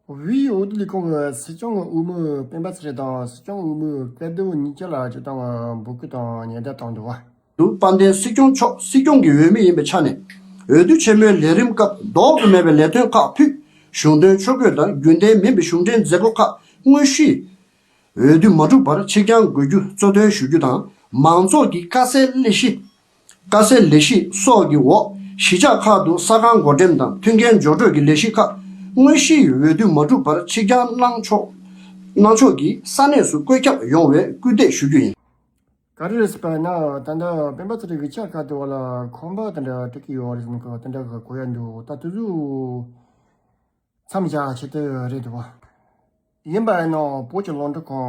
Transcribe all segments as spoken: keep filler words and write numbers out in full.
བོད་ཡིག་འོས་བསྡུ་ལས་ཁུངས་ཀྱིས་སྲིད་སྐྱོང་གི་འོས་མི་སྤེན་པ་ཚེ་རིང་དང་སྲིད་སྐྱོང་འོས་མི་སྐལ་རྡོར་གཉིས་ཆ་ལ་སྤྱིར་བཏང་གི་འབོད་སྐུལ་དང་ཉེན་བརྡ་བཏང་འདུག་བ། དུ་དཔལ་ལྡན་སྲིད་སྐྱོང་མཆོག་སྲིད་སྐྱོང་གི་འོས་མི་ཡིན་པའི་ཆ་ནས། འོས་བསྡུ་ཆེན་མོའི་ལས་རིམ་སྐབས་ལྡོག་ཏུ་མེད་པའི་ལས་དོན་ཁག་ཕུད། གཞུང་དོན་ཕྱོགས་བསྐྱོད་དང་རྒྱུན་ལྡན་མིན་པའི་གཞུང་འབྲེལ་མཛད་སྒོ་ཁག་དངོས་གཞི། འོས་བསྡུ་མ་གྲུབ་བར་ཕྱིར་འགྱངས་དགོས་རྒྱུ་གཙོ་འདོན་ཞུ་རྒྱུ་དང་། མང་ཚོགས་ཀྱི་དཀའ་སེལ་ལས་གཞི། དཀའ་སེལ་ལས་གཞི་སོགས་ཀྱི་འོག་གཞིས་ཆགས་ཁག་ཏུ་ས་ཁང་བགོ་འགྲེམས་དང་མཐུན་རྐྱེན་སྦྱོར་སྤྲོད་ཀྱི་ལས་གཞི་ཁག་དངོས་གཞིའི་འོས་བསྡུ་མ་གྲུབ་བར་ཕྱིར་འགྱངས་གནང་ཆོག་གནང་ཕྱོགས་ཀྱི་ས་གནས་སུ་བཀོད་ཁྱབ་ཡོང་བའི་སྐུལ་འདེད་ཞུ་རྒྱུ་ཡིན། ག་རེ་རེད་ཟེར་བ་ཡིན་ན། ད་ལྟ་སྤེན་པ་ཚེ་རིང་གི་ཆ་ཁ་དེ་བ་ལ་ཁང་པ་དེ་འདྲ་སྤྲད་ཀྱི་ཡོད་རེད་ཟེར་ནས་དེ་འདྲ་གི་གོ་ཡ་འདུག་ད་དེ་ཚོ་མཚམས་བཞག་ཆེད་དུ་རེད་འདུག་བ། ཡིན་པ་ཡིན་ནའང་བོད་ཀྱི་རླུང་འཕྲིན་ཁང་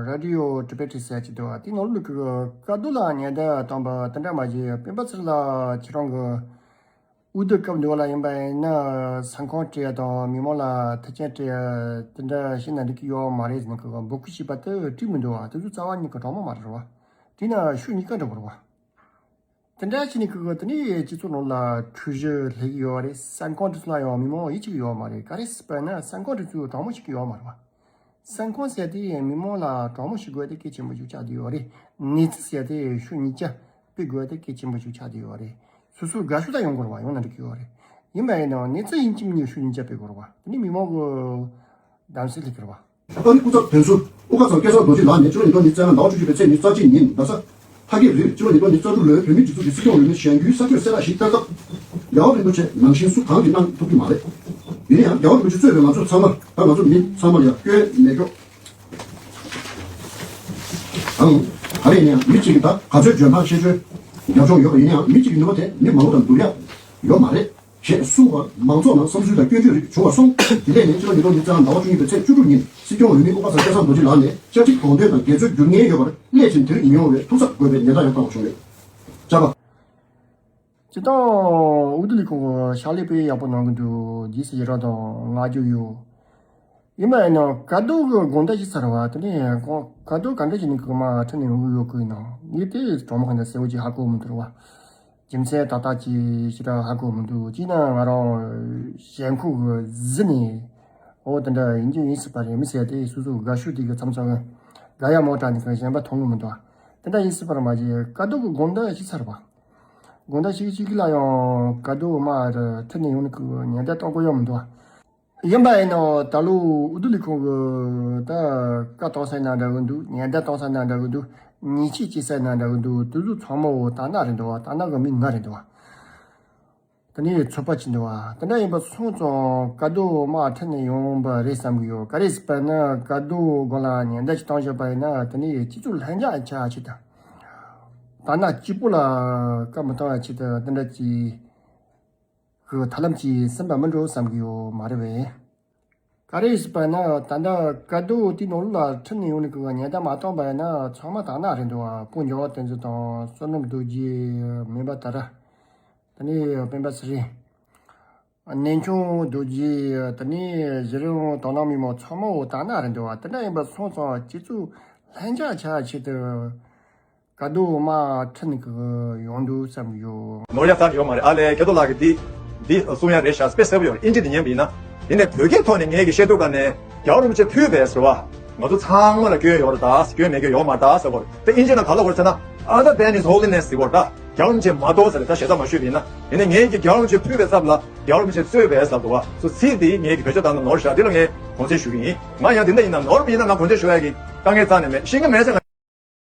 རེ་ཌི་ཡོ་ཊི་བེ་ཊི་ཟེར་གྱི་འདུག་བ། དེའི་ནང་ལོགས་ཀྱི་བཀའ་སྡོད་ལ་ཉེན་བརྡ་བཏང་བ་དེ་འདྲ་མ་བྱས། སྤེན་པ་ཚེ་རིང་ལགས་ཁྱེད་རང་གི་འོས་བསྡུ་སྐབས་འདི་བ་ལ་ཡིན་པ་ཡིན་ན་ས་ཁང་སྤྲད་དང་མི་མང་ལ་ཐུགས་རྗེ་ཆེ་དེ་འདྲ་བྱས་ན་འགྲིག་གི་ཡོད་མ་རེད་ཟེར་ནས་འབོད་སྐུལ་བྱས་པ་དེ་འགྲིག་མི་འདུག་བ། དེ་ཚོ་རྩ་བ་ཉིད་ཀྱི་དྲང་མོ་མ་རེད་བ། དེས་ན་ཤུགས་གཉིས་ཀ་འགྲོ་དགོས་རེད་བ། དེ་འདྲ་བྱས་ནས་ཁོ་གིས་དེ་ནས་སྤྱི་ཚོགས་ནང་ལ་འཁྲུག་གཞི་སླེབས་ཀྱི་ཡོད་རེད། ས་ཁང་དེ་ཚོ་ལ་ཡང་མི་མང་ཡིད་ཆེས་ཀྱི་ཡོད་མ་རེད། ག་རེ་ཟེར་བ་ན་ས་ཁང་དེ་ཚོ་དྲང་མོ་བྱེད་ཀྱི་ཡོད་མ་རེད་བ། ས་ཁང་ཟེར་དེ་མི་མང་ལ་དྲང་མོ་བྱེད་དགོས་དེ་གལ་ཆེན་པོ་ཞིག་ཆགས་བསྡད་ཡོད་རེད། གནས་ཚུལ་ཟེར་དེ་ཤུགས་གཉིས་ཀ་སྤེལ་དགོས་དེ་གལ་ཆེན་པོ་ཞིག་ཆགས་བསྡད་ཡོད་རེད། སོ་སོའི་དགའ་ཤོས་ལ་ཡོང་དགོས་རེད་བ། ཡོང་ན་འགྲིག་གི་ཡོད་རེད། ཡིན་པ་ཡིན་ནའང་གནས་ཚུལ་ཡིན་གཅིག་མིན་གཉིས་ཤུགས་གཉིས་ཀ་སྤེལ་དགོས་རེད་བ། དེ་ནས་མི་མང་གི་གདམ་གསེས་སླེབས་ཀྱི་རེད་བ། ཨ་རིའི་སྐུ་ཚབ་དོན་ཟུར་དབུ་དཀར་ཚང་སྐལ་བཟང་རྡོ་རྗེ་ལགས་ནས་ཕྱི་ལོ་ཉིས་སྟོང་ཉི་ཤུ་རྩ་ལྔ་ཟླ་བ་བཅུ་གཅིག་པའི་ཚེས་ཉི་ཤུ་རྩ་གཅིག་ཉིན་རྡ་ས་ལྷ་སྐྱིད་རི་ཕྱི་ལོ་ཉིས་སྟོང་ཉི་ཤུ་རྩ་དྲུག་ལོའི་བོད་མིའི་སྒྲིག་འཛུགས་ཀྱི་སྲིད་སྐྱོང་འོས་མི་གཞན་རྒྱུའི་ས་ཁྱོན་གསལ་བསྒྲགས་ཤིག་བཏང་སྐབས། རྒྱལ་བ་རིན་པོ་ཆེ་ནང་བཞིན་སུ་གང་གིས་གནང་ཐུབ་ཀྱི་མ་རེད། ཡིན་ན་ཡང་རྒྱལ་བ་རིན་པོ་ཆེ་གཙོས་པའི་ང་ཚོ་ཚང་མར། ད་ང་ཚོ་མི་ཚང་མར་ཡང་སྐྱོན་མེད་ཀྱོག་དང་། ག་རེ་ཡིན་ན་ཡང་མི་གཅིག་གིས་ད་ག་ཚོད་འཇོན་ཐང་ཤེས་འཇོན་རྒྱབ་ལྗོངས་ཡོད་པ་ཡིན་ན་ཡང་། མི་གཅིག་གི་ནུས་པ་དེ་མི་མང་པོ་དང་བསྡུར་ཡག་ཡོད་མ་རེད། ཞེས་གསུངས་པར་མང་ཚོགས་ནང་བསམ་ཚུལ་དང་སྐྱོན་བརྗོད་རིགས་བྱུང་བ་སོང་། དེ་ལས་ནས་ཕྱི་ལོ་ཉིས་སྟོང་ཉི་ཤུ་རྩ་ལྔ་ཟླ་བ་བཅུ་གཉིས་པའི་ཚེས་བཅུ་དྲུག་ཉིན་སྲིད་སྐྱོང་འོས་མི་དབུ་དཀར་ཚང་སྐལ་བཟང་རྡོ་རྗེ་ལགས་ནས་བཅའ་ཁྲིམས་དགོངས་དོན་དང་འགལ་འཛོལ་འགྱུར་ཉེན་ཡོད་པར་སླད་ཕྱིན་དེ་རིགས་མི་ཡོང་བའི་ཐུགས་འཚབ་དགོས་པའི་ཉེན་བརྡ་ཡང་བཏང་བ་བྱུང་ཡོད། ཅག་པ། སྤྱིར་བཏང་འོས་བསྡུ་ལས་ཁུངས་ཀྱིས་ཕྱག་ལས་དཔེ་ཡག་པོ་གནང་གི་འདུག་རྗེས་སུ་ཡི་རངས་དང་བསྔགས་བརྗོད་ཡོད། ཡིན་པ་ཡིན་ནའང་བཀའ་སྡོད་ཀྱི་དགོངས་དག་ཞིག་ཚར་བ་དེ་ནས་བཀའ་སྡོད་ག་འདྲ་བྱས་ནས་ཁོ་མར་ཁྲིད་ནས་ཡོང་གི་ཡོད་ཀྱི་ཡིན་ནམ། ངས་དེ་དྲང་མོ་ག་འདྲ་གསལ་བོ་ཅིག་ཧ་གོ་མི་འདུག་བ། རྒྱུ་མཚན་ཏག་ཏག་ཅིག་ཞེ་དྲག་ཧ་གོ་མི་འདུག་གཅིག་ན་ང་རང་ཞེན་ཁོག་གིས་གཟིར་ནས་འོ་དེ་འདྲ་ཡིན་རྒྱུ་ཡིན་སྲིད་པ་རེད། མི་ཟེར་དེ་སོ་སོའི་དགའ་ཤོས་དེ་གི་མཚམས་མཚམས་དགའ་ཡ་མོ་དྲག་ནས་གཞན་པ་མཐོང་གི་མི་འདུག་དེ་འདྲ་ཡིན་སྲིད་པ་རེད་མ་གཞི་བཀའ་སྡོད་ཀྱི་དགོངས་དག་ཞིག་ཚར་བ། དགོངས་དག་ཞིག་ཅིག་ལ་ཡང་བཀའ་སྡོད་མར་ཁྲིད་ནས་ཡོང་ནས་ཀྱི་ཉེན་བརྡ་གཏོང་དགོས་ཡོད་མི་འདུག་ཡིན་པ་ཡིན་ནའང་ད་ལོ་འོས་བསྡུ་ལས་ཁུངས་ཀྱིས་ད་བཀའ་གཏོང་ས་ན་འདྲ་གི་འདུག་ཉེན་བརྡ་གཏོང་ས་ན་འདྲ་གི་འདུག་ཉེས་ཆད་གཅོད་ས་ན་འདྲ་གི་འདུག་དེ་ཚོ་ཚང་མ་འོ་དག་སྣང་རེད་འདུག་བ། དག་སྣང་གི་མི་ང་རེད་འདུག་བ། དེ་ནས་ཚོད་དཔག་བྱས་འདུག་བ། དེ་འདྲ་ཡིན་པ་སོང་ཙང་བཀའ་སྡོད་མར་ཁྲིད་ནས་ཡོང་བ་རེད་བསམ་གི་ཡོད། ག་རེ་ཟེར་བ་ན་བཀའ་སྡོད་སྒང་ལ་ཉེན་བརྡ་ཅིག་བཏང་བཞག་པ་ཡིན་ན་དེ་ནས་སྤྱི་ཚོགས་ལྷིང་འཇགས་ཆགས་ཆེད་དུ། དག་སྣང་གཅིག་པོ་ལ་བཀའ་མི་གཏོང་བའི་ཆེད་དུ་དེ་འདྲ་ཅིག་གི་ཐབས་ལམ་གྱིས་ཟིན་པ་མིན་འགྲོ་བསམ་གྱི་ཡོད་མ་རེད་པས། ག་རེ་ཟེར་བ་ན་ད་ལྟ་བཀའ་སྡོད་དེའི་ནང་ལ་ཁྲིད་ནས་ཡོང་ནས་ཀྱི་ཉེན་བརྡ་མ་བཏང་བ་ཡིན་ན་ཚང་མ་དག་སྣང་རེད་འདུག་བ། སྤུན་འཇམ་དབྱངས་བསྟན་འཛིན་དང་བསོད་ནམས་རྡོ་རྗེ། སྨན་པ་ད་ར། དེ་ནས་སྤེན་པ་ཚེ་རིང་། གནས་ཆུང་རྡོ་རྗེ། དེ་ནས་གཞི་རིམ་དོ་སྣང་མི་མང་ཚང་མ་འོ་དག་སྣང་རེད་འདུག་བ། དེ་འདྲ་ཡིན་པ་སོང་ཙང་སྤྱི་ཚོགས་ལྷིང་འཇགས་ཆགས་ཆེད་དུ། བཀའ་སྡོད་མར་ཁྲིད་ནས་ཀྱི་ཡོང་འདུག་བསམ་ཡོད། ནོར་ཡ་རྩ་ཡོད་མ་རེད། ཨ་ལས་སྐལ་རྡོར་ལགས་ཀྱིས་འདི་འདི་གསུང་ཡ་རེད་ཤག་དཔེ་གསལ་པོ་ཡོད་རེད། ཨིན་ཇི་འདི་ཉན་པ་ཡིན་ན། ཡིན་ནའི་བོད་སྐད་ཐོག་ནས་ངས་ཀྱི་བཤད་ཐུབ་པ་ནས་རྒྱལ་བ་རིན་པོ་ཆེ་ཕུལ་བས་ཟེར་བ། ང་ཚོ་ཚང་མ་ལ་སྐྱོན་ཡོད་རེད་ད། སྐྱོན་མེད་མཁན་ཡོད་མ་རེད་ད་ཟེར་བ་རེད། དེ་ཨིན་ཇི་ནང་ག་ལབ་དགོས་རེད་ཟེར་ན། Other than His Holiness ཟེར་བ་རེད་ད། རྒྱལ་བ་རིན་པོ་ཆེ་མ་གཏོགས་ཟེར་རེད་ད། ཞེ་ས་མ་ཞུས་པ་ཡིན་ན། ཡིན་ནའི་ངས་ཀྱི་རྒྱལ་བ་རིན་པོ་ཆེ་ཕུལ་བའི་ཚབ་ལ་རྒྱལ་བ་རིན་པོ་ཆེ་གཙོས་པས་ཟེར་འདུག་བ། སོ་ཚིག་འདི་ངས་ཀྱི་བེད་སྤྱོད་བཏང་ན་ནོར་ཤག་འདི་ལ་ངས་དགོངས་སེལ་ཞུ་གི་ཡིན། ང་ཡང་འདི་འདྲ་ཡིན་ན་ནོར་བ་ཡིན་ན་ང་དགོངས་སེལ་ཞུ་ཡ་གི་དཀའ་ངལ་རྩ་ནས་མེད། ཤེས་ཀྱི་མེད་ཟེར་ན།